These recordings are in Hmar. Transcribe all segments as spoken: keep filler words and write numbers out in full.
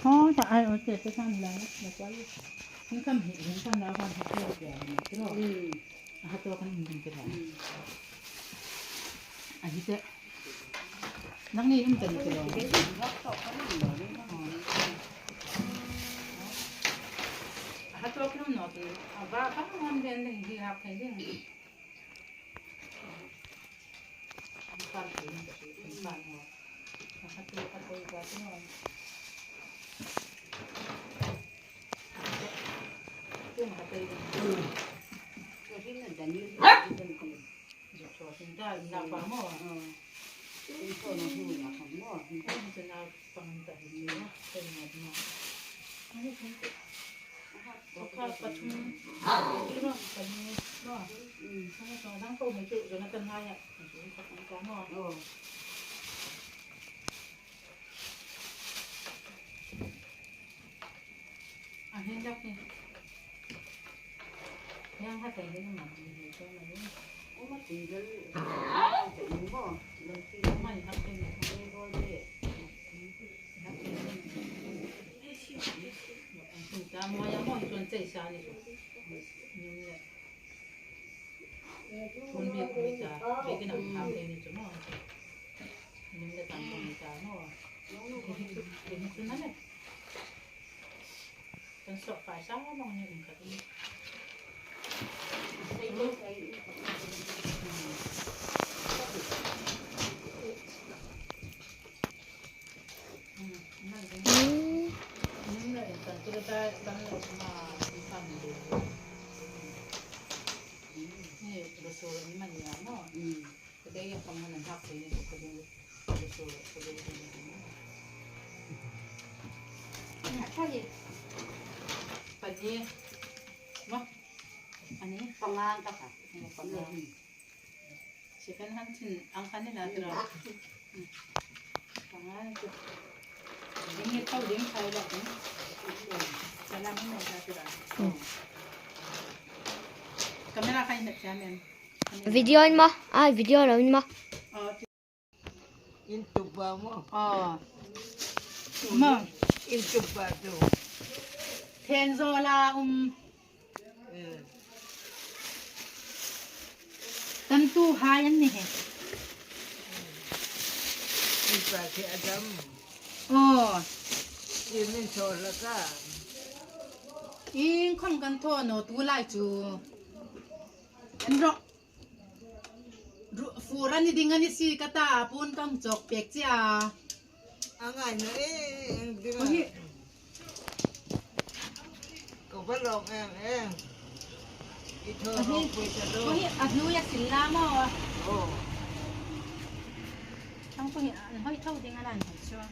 Oh, ta ai, oh, te, te, kan la, la, la, la. Kan kam hi, kan kam la, kan ha, te, te, te, te, lo. Hmm. Ha, to, kan, kan, te, la. Hmm. A hi te. Nang ni um ta ni te lo. Ha, to, kan, no, te. A, ba, kan, kan, den, den, hi, ha, te, den. Kha pathum. Kilo, pali, lo. Mm. Kha na tong dang ko mai chu, Jonathan hai a. Chu ka kong ka mo. Oh. A hin dak ni. Yang ha tai hin ma ni ni ko ma ni. Uma tinggal. Mo. Lo ti ma ni ha tai ni. Ni bo de. Pali. Ma. Ani. Pangang ta ka. Pangang. Second hand chin ang khan ni na tira. Pangai tu. Ding ni kau ding khai la ding. Salam ni na tira. Camera khai na chairman. Video in ma. Ah, video lo in ma. Oh. In tuba mo. Oh. Ma. In tuba tu. Then zo la um. Kan tu hai an ni he. Ipa ki adam. Oh. Imin so la ka. In khom kan tho no tu lai chu. An ro. Ru-, fur a ni ding a ni si ka ta, puon kan chawk pek che a. A ngai naw e, ding a. Ko hi. Ko va lawm eng eng. I thaw ro pui ta lo. Ko hi, a hnuoia sil la maw. Oh. Thang ko hi, an hoi tho ding a nan hoi chuong.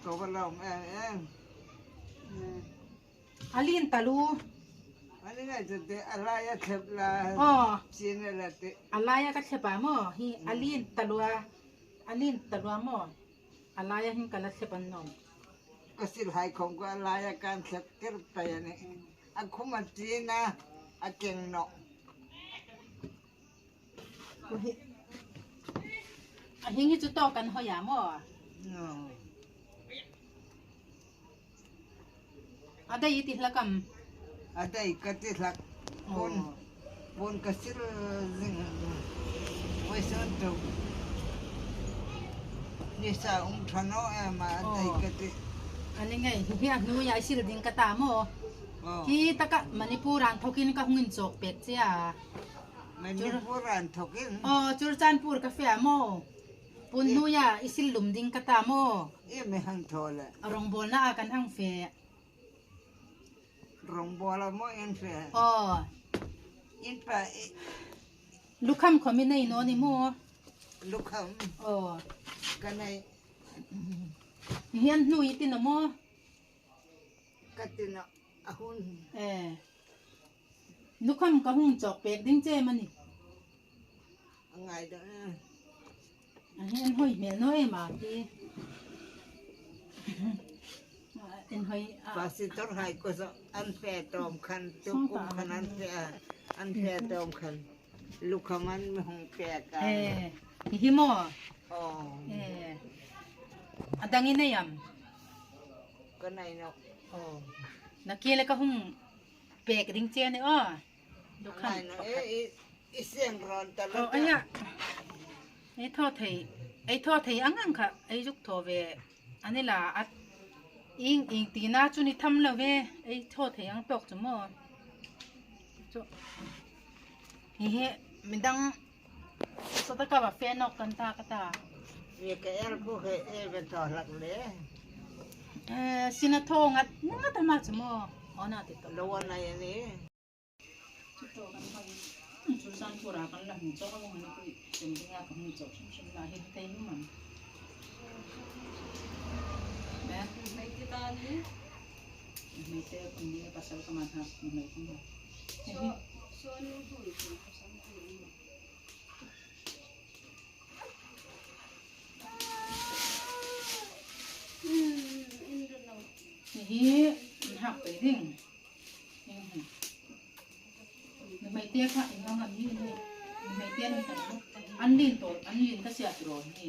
Ko va lawm eng eng. Hmm. A lien taluo. A ni ngai chu te, a laia thlep la. Oh. Chin la te. A laia ka thlep a maw. Hi, a lien taluo a. A lien taluo a maw. A laia hin ka la thlep a nawm. Ka sil hai khom ko a laia kan thlep ker ta a nih. A khum a chin a, a keng nawh. Ko hi. A hieng hi chu tawk kan hoi a maw. No. A dai i ti hlak am? A dai ka ti hlak. Oh. Puon, puon ka sil zing. Wai san to. Ni sa um tha naw em a, a dai ka ti. A ni ngai, hi a hnuoia i sil ding ka ta maw. Oh. Hi taka Manipur an thokin ka hung inchawk pek che a. Manipur an thokin. Oh, Churachandpur ka fe a maw. Puon hnuoia i sil lum ding ka ta maw. I mi hang thaw le. A rawngbawlna a kan hang fe. Rawngbawl a maw in fe. Oh. In pa i. Lukham khom i nei naw ni maw. Lukham. Oh. Ka nei. Hieng hnuoi i ti naw maw. Ka ti naw a hun. Eh. Lukham ka hung chawk pek ding che am a ni. A ngai dawn a. A hi an hoi hmel naw em a ti. An hoi a. Pastor hai ko so an fe tawm khan, tu kum khan an fe a, an fe tawm khan. Lukham an mi hung pek a. Eh, hi maw. Oh. Eh. A dang i nei am? Ka nei nawh. Oh. Nakie le ka hung pek ding che ni aw. Dukhan. Nei nawh, e, i, i seng ron ta lo. Oh, ta. Aya. Ei thaw thei, ei thaw thei ang ang kha, ei zuk thaw ve. Ani la, a, ieng, ieng tina chu ni tham lo ve. Ei thaw thei ang tawk chu maw. Chu. Hi hi, midang sawta ka va fe nawk kan ta ka ta. Ni ka el bu he e ve thaw hlak le. Eh, sina thaw ngat, ngat ama chu maw. Ona ti to. Lo wa nai ani. Chu thaw kan hmang. Chu san pura kan la hmu chawk a hmu ni pui. Chen dinga ka hmu chawk hrim hrim la hi thei ni man. Ne? Hmei te ta ni. Hmei te kun ni pasal ka man ha, hmei kun ha. Hi hi. Hi hi, hak pei ding. Nuhmei te kha in hong an hi ni. Nuhmei te ni kan. An lien to, an lien ka sia tiro ni.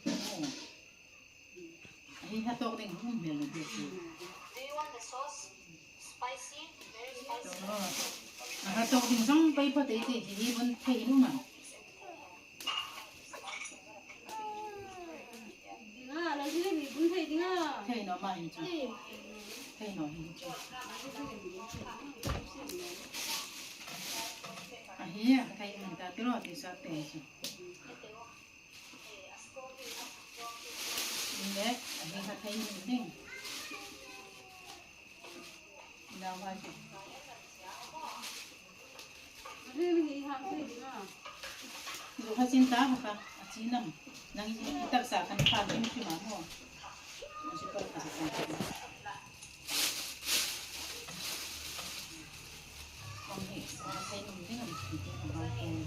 Oh. Hi ha tawk ding hum hmel ni. Do you want the sauce? Spicy? Very spicy. Oh. Ha tawk ding zong pei pa te te hi hi bun thei nu man. Thei naw ma hin chu. Thei naw hin chu. A hi a, thei min ta tiro ti sa te chu. Le, a hi kha thei min ding. Lo hai chu. Zu kha chin ta kha, a chin am. Nang i taksa kan kha kim kim a maw. A chu kal kha sa kan. Kong hi, a thei num ding am, ti te kong hai kong.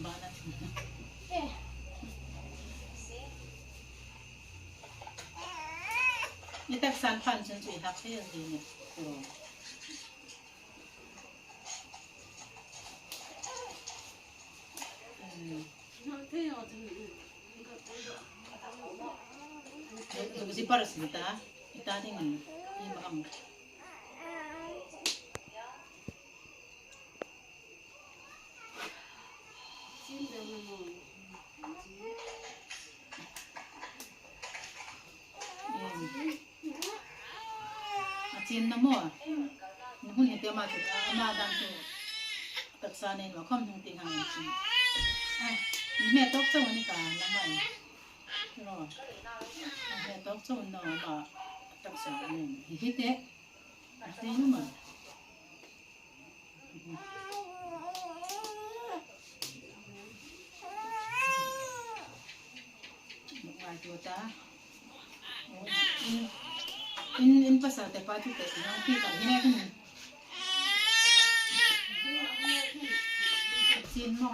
Ba na. I taksan phan chun chu i hak thei ding ni. Hmm. Zipar sin ta, i ta ding ni, i ba am. A chin na maw? Hun hi te ma chu, ama dang chu. Taksa nei lo khom hung ting hang chin. Ai, me tok chau ni ka na mai. Ro. Me tok chau no ma. Taksa nei. Hi hi te. A te nu ma. In, in, in pasal te pa chu te nang pi ka hin a hin. Chin mo.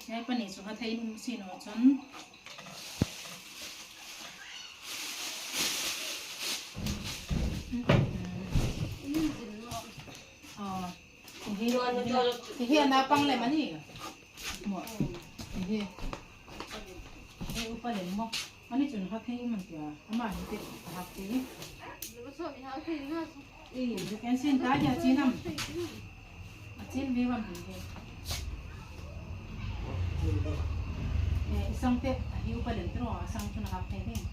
Ngai pani chu kha thei num si naw chun. Aw, hi, hi a naupang lem a ni. Maw. Hi. Hi upa lem maw. Ani chun hak thei um an tia, ama hi te hak thei. Kan sin ta hi a chin am. A chin ve vam hi. Eh, i sang te, hi upa lem tro, a sang chun hak thei ding.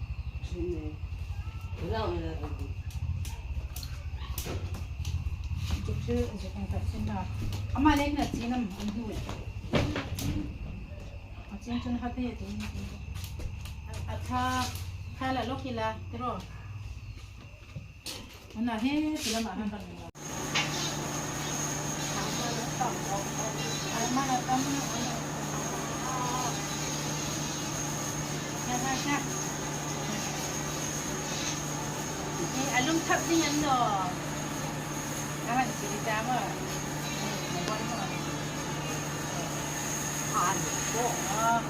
Chuk chu, chuk ang tak chin na. Ama lek na chin am, ang hi. A chin chun hak thei ding. A, a tha, tha la lok hi la, tro. Ana he, tila ma han kan. Ai, ma na tam. Ya, ya, ya. Ni alum thap ding an lo. Ka han si ta ma. Han ko. Ah.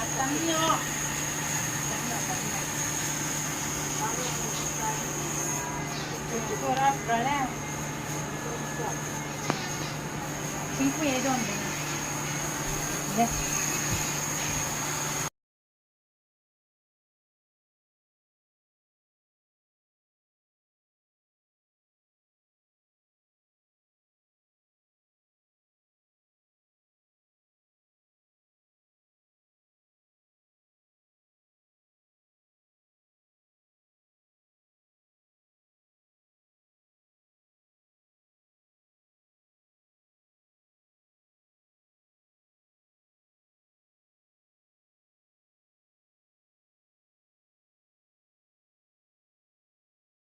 A tam ni o. Thingpui ei dawn ding. Le.